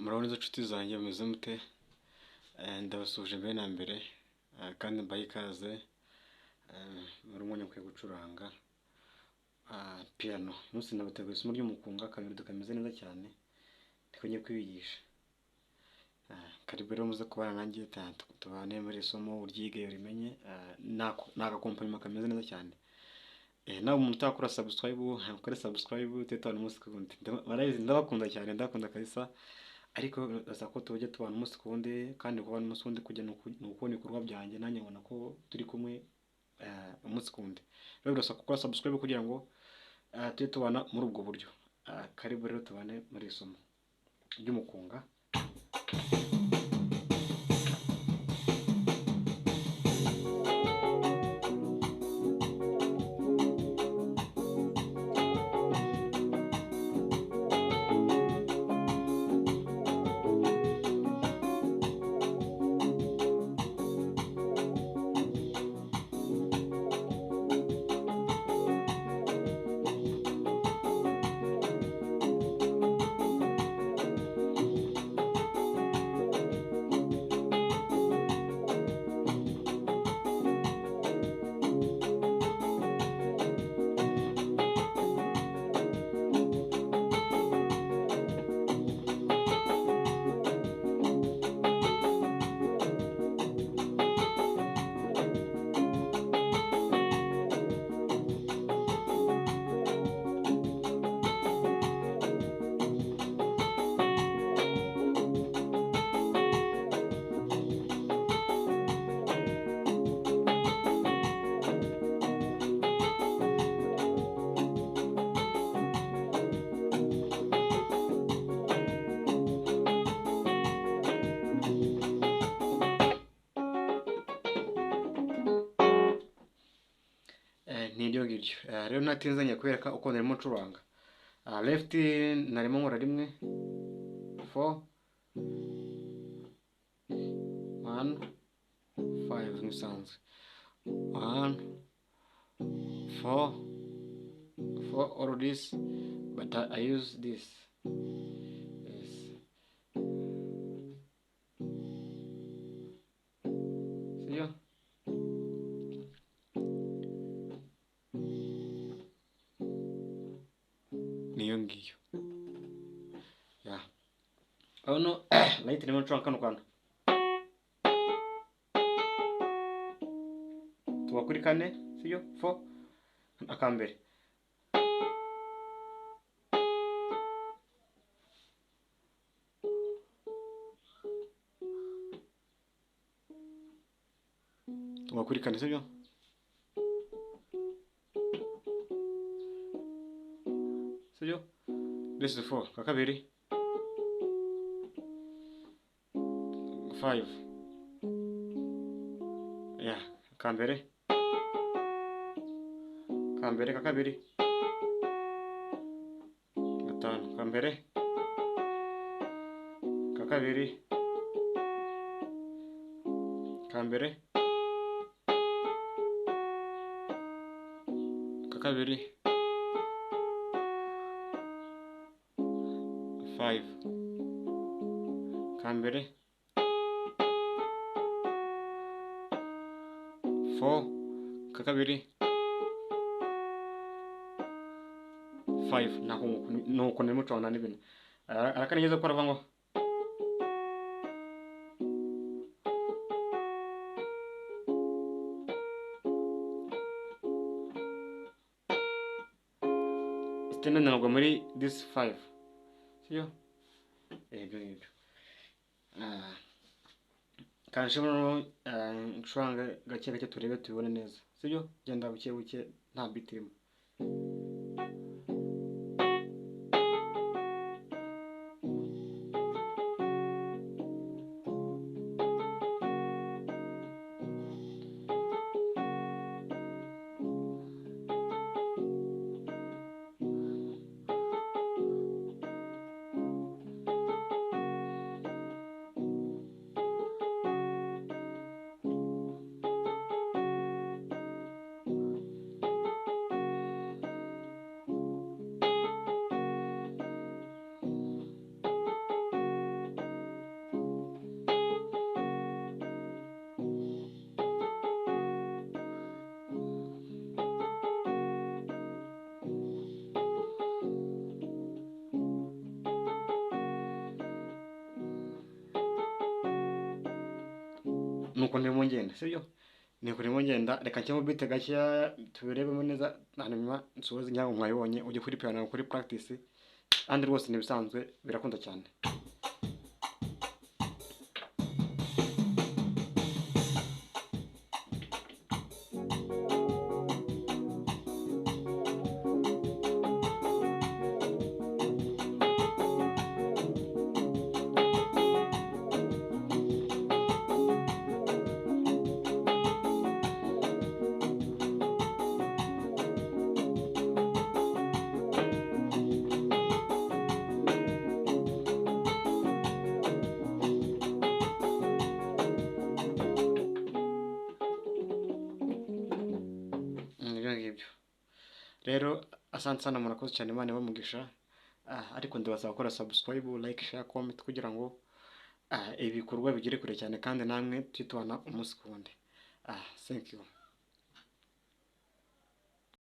Murabona izo nshuti zanjye mumeze mute? Ndabasuhuje mbere na mbere kandi mbahe ikaze muri umwanya mukwiye gucuranga piyano. Uyu munsi nabateguriye isomo ry'umukunga, akamero kameze neza cyane niko ngiye kwibigisha. Karibu rero muze kubana nanjye tubane muri iri somo, uryige urimenye. Ni agakompanyuma kameze neza cyane. Nawe umuntu utakora subscribe, ukore subscribe tujye tubana umunsi ku wundi. Barabizi ndabakunda cyane, ndabakunda kabisa, ariko birasaba ko tujya tubana umunsi ku wundi, kandi kubana umunsi ku wundi kujya ni ukubona ibikorwa byanjye, nanjye nkabona ko turi kumwe umunsi ku wundi. Rero birasaba gukora subscribe kugira ngo tujye tubana muri ubwo buryo. Karibu rero tubane muri iri somo ry'umukunga. Ni iryo ngiryo. Rero ntatinze ngiye kubereka uko narimo ncuranga. Left narimo nkora rimwe 4 1 5 nk'ibisanzwe, 1 4 4 all this, but I use this. Yes. Sibyo? Niyo ngiyo. Ya. Urabona right narimo ncuranga kano kantu. Tuba kuri kane, sibyo? 4 akambere. Tuba kuri kane, sibyo? Sibyo? This is 4. Kakabiri 5. Yeah, akambere. Kambere kakabiri. Gatanu kambere. Kakabiri. Kambere. Kakabiri. 5. Kambere. 4. Kakabiri. 5. Nuko narimo ncuranga n'ibintu. Arakanigeze ko aravuga ngo sitenda ntabwo muri this 5. Sibyo? Ibyo ngibyo. Kanshimo ncuranga gake gake turebe tubibone neza. Sibyo? Genda buke buke nta beat irimo. Nuko ndimo ngenda, sibyo? Nuko ndimo ngenda. Reka nshyiremo beat gakeya tubirebemo neza, hanyuma nsoze. Ngira ngo mwayibonye. Ujye kuri piano kuri practice, kandi rwose ni ibisanzwe, birakunda cyane. Ibyo ngibyo rero, asante sana, murakoze cyane, Imana ibahe umugisha. Ariko ndabasaba gukora subscribe, like, share, comment kugira ngo ibikorwa bigere kure cyane, kandi namwe tujye tubana umunsi ku wundi. Thank you.